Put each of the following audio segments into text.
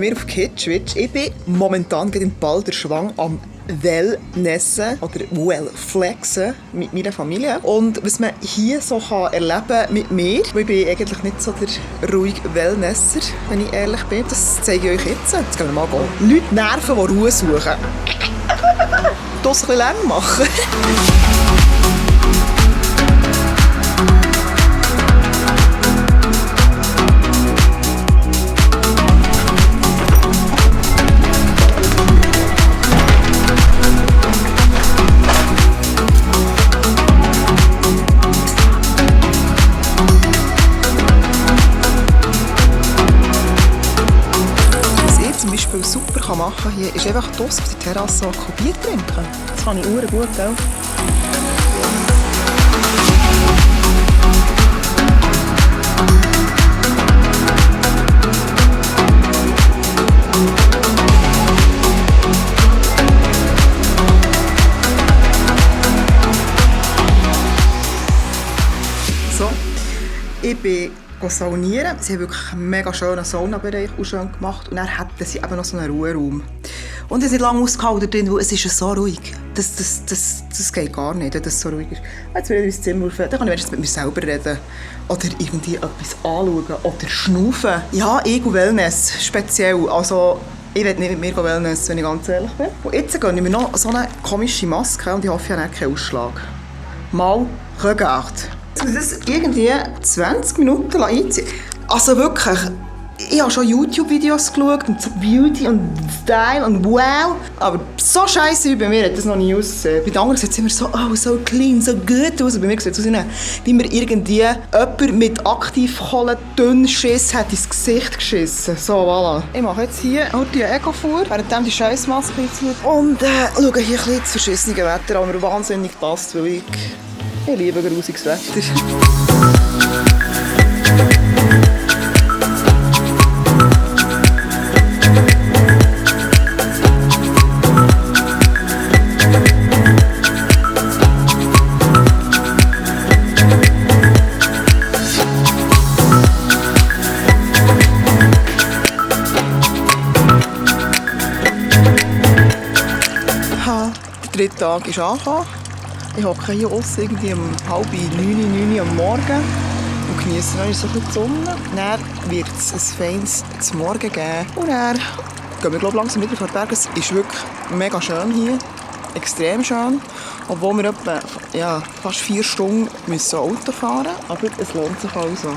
mir auf Kitschwitsch. Ich bin momentan in Balderschwang am Wellnessen oder Wellflexen mit meiner Familie. Und was man hier so erleben kann mit mir, weil ich bin eigentlich nicht so der ruhige Wellnesser, wenn ich ehrlich bin, das zeige ich euch jetzt. Jetzt gehen wir mal gehen. Leute nerven, die Ruhe suchen. Das ein bisschen lang machen. Super machen kann hier, ist einfach draussen auf der Terrasse ein Bier trinken. Das kann ich gut, gell? So, ich bin saunieren. Sie haben wirklich einen mega schönen Saunabereich auch schön gemacht. Und dann hatten sie eben noch so einen Ruheraum. Und es ist nicht lange ausgehalten drin, weil es ist so ruhig. Das geht gar nicht, dass es so ruhig ist. Jetzt will ich ins Zimmer rauf. Dann kann ich wenigstens mit mir selber reden. Oder irgendwie etwas anschauen. Oder schnaufen. Ja, ich und Wellness speziell. Also, ich will nicht mit mir Wellness, wenn ich ganz ehrlich bin. Und jetzt gönne ich mir noch so eine komische Maske und ich hoffe, ich habe keinen Ausschlag. Mal regarde. Ich muss das irgendwie 20 Minuten einziehen. Also wirklich, ich habe schon YouTube-Videos geschaut und so Beauty und Style und wow. Aber so scheiße wie bei mir hat das noch nie ausgesehen. Bei den anderen sieht es immer so, oh, so clean, so gut aus. Und bei mir sieht es aus, wie mir irgendwie jemand mit Aktivkohle dünn Schiss hat ins Gesicht geschissen. So, voilà. Ich mache jetzt hier eine Eco-Fuhr, während die Scheissmaske einzieht. Und schaue hier ein bisschen das verschissene Wetter, das mir wahnsinnig passt, weil ich liebe grusiges Wetter. Der dritte Tag ist angekommen. Ich hocke hier aussen irgendwie um 8:30, 9 am Morgen und genieße noch so die Sonne. Dann wird es ein feines zum Morgen geben. Und dann gehen wir langsam wieder vor den Berg. Es ist wirklich mega schön hier. Extrem schön. Obwohl wir etwa, fast 4 Stunden müssen Auto fahren müssen. Aber es lohnt sich also.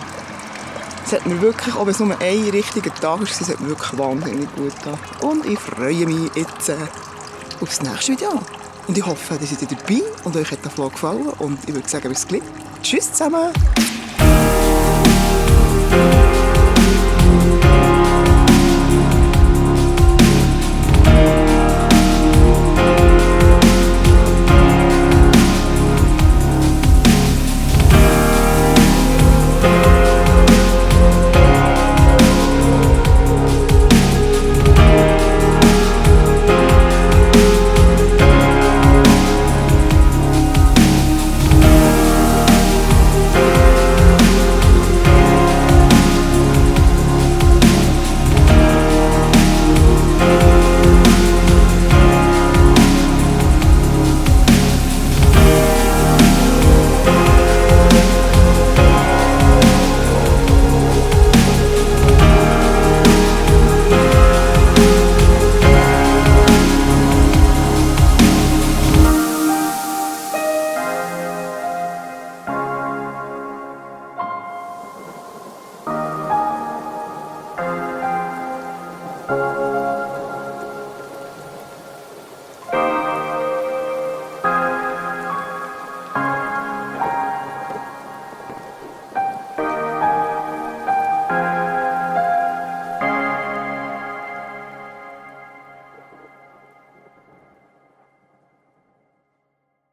Es hat mir wirklich, ob es nur ein richtiger Tag ist, es hat mir wirklich wahnsinnig gut getan. Und ich freue mich jetzt auf das nächste Video. Und ich hoffe, dass ihr dabei und euch hat der Vlog gefallen. Und ich würde sagen, bis gleich. Tschüss zusammen!